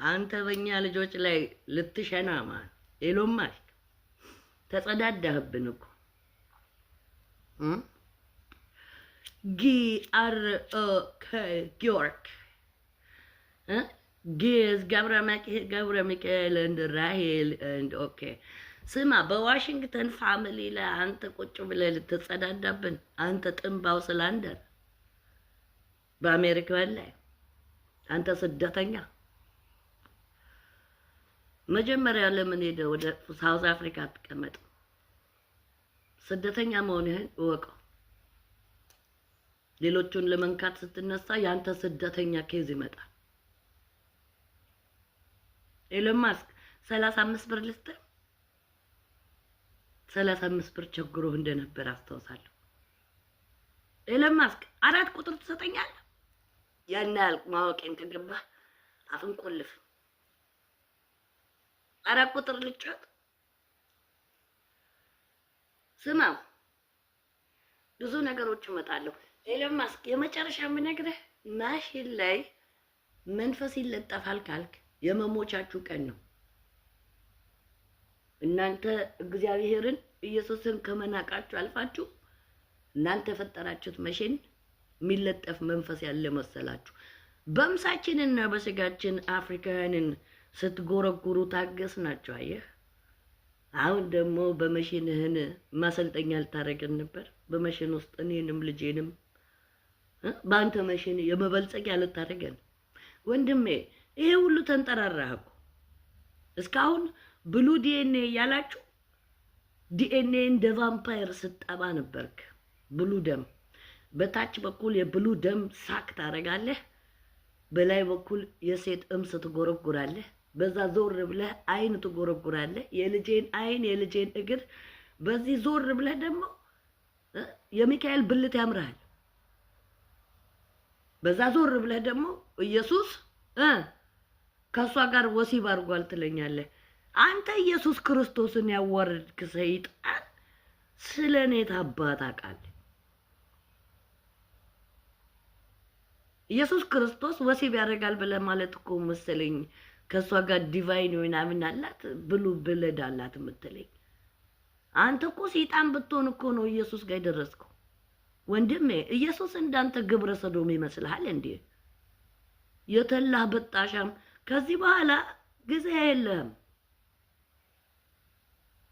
አንተ በእኛ ልጆች ላይ ልትሸና ማለት ኤሎን ማስክ ተጸዳዳህብን እኮ። ጊአር ኦ ኬ ጊዮርግ፣ ጊዝ ገብረ ሚካኤል and ራሄል and okay። ስማ፣ በዋሽንግተን family ላይ አንተ ቁጭ ብለህ ልትጸዳዳብን፣ አንተ ጥንባው ስላንደር፣ በአሜሪካን ላይ አንተ ስደተኛ፣ መጀመሪያ ለምን ሄደህ ወደ South Africa አትቀመጥም? ስደተኛ መሆንህን እወቀው። ሌሎቹን ለመንካት ስትነሳ የአንተ ስደተኛ case ይመጣል። ኤሎን ማስክ፣ 35 ብር ልስጥህ። 35 ብር ቸግሮህ እንደነበር አስታውሳለሁ። ኤሎን ማስክ፣ 4 ቁጥር ትሰጠኛለህ? ያን ያህል ማወቄን ከገባህ አፍን ቆልፍ። 4 ቁጥር ልጫወት። ስማ፣ ብዙ ነገሮች እመጣለሁ። ኤሎን ማስክ፣ የመጨረሻ የምነግርህ ማሽን ላይ መንፈስ ይለጠፋል ካልክ የመሞቻችሁ ቀን ነው። እናንተ እግዚአብሔርን ኢየሱስን ከመናቃችሁ አልፋችሁ እናንተ የፈጠራችሁት መሽን የሚለጠፍ መንፈስ ያለ መሰላችሁ። በምሳችንና በስጋችን አፍሪካውያንን ስትጎረጉሩ ታገስ ናቸው። አየህ፣ አሁን ደግሞ በመሽንህን ማሰልጠኛ ልታደርገን ነበር። በመሽን ውስጥ እኔንም ልጄንም በአንተ መሽን የመበልጸጊያ ልታደርገን። ወንድሜ፣ ይሄ ሁሉ ተንጠራራህ እኮ። እስካሁን blue DNA እያላችሁ ዲኤንኤ እንደ ቫምፓየር ስጠባ ነበርክ። Blue ደም በታች በኩል የ blue ደም suck ታደርጋለህ። በላይ በኩል የሴት እምስ ትጎረጉራለህ። በዛ ዞር ብለህ አይን ትጎረጉራለህ። የልጄን አይን፣ የልጄን እግር። በዚህ ዞር ብለህ ደግሞ የሚካኤል ብልት ያምርሃል። በዛ ዞር ብለህ ደግሞ ኢየሱስ ከእሷ ጋር ወሲብ አድርጓል ትለኛለህ። አንተ ኢየሱስ ክርስቶስን ያዋረድክ ሰይጣን ስለ እኔ ታባት ታውቃለህ? ኢየሱስ ክርስቶስ ወሲብ ያደርጋል ብለህ ማለት እኮ መሰለኝ ከእሷ ጋር divine ምናምን አላት፣ blue blood አላት የምትለኝ። አንተ እኮ ሰይጣን ብትሆን እኮ ነው ኢየሱስ ጋር የደረስከው። ወንድሜ፣ ኢየሱስ እንዳንተ ግብረ ሰዶም ይመስልሃል እንዴ? የተላህ በጣሻም፣ ከዚህ በኋላ ጊዜ የለህም።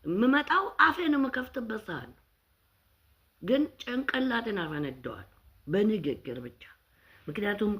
የምመጣው አፌን የምከፍትበት ሰዓት ነው፣ ግን ጭንቅላትን አፈነደዋለሁ በንግግር ብቻ። ምክንያቱም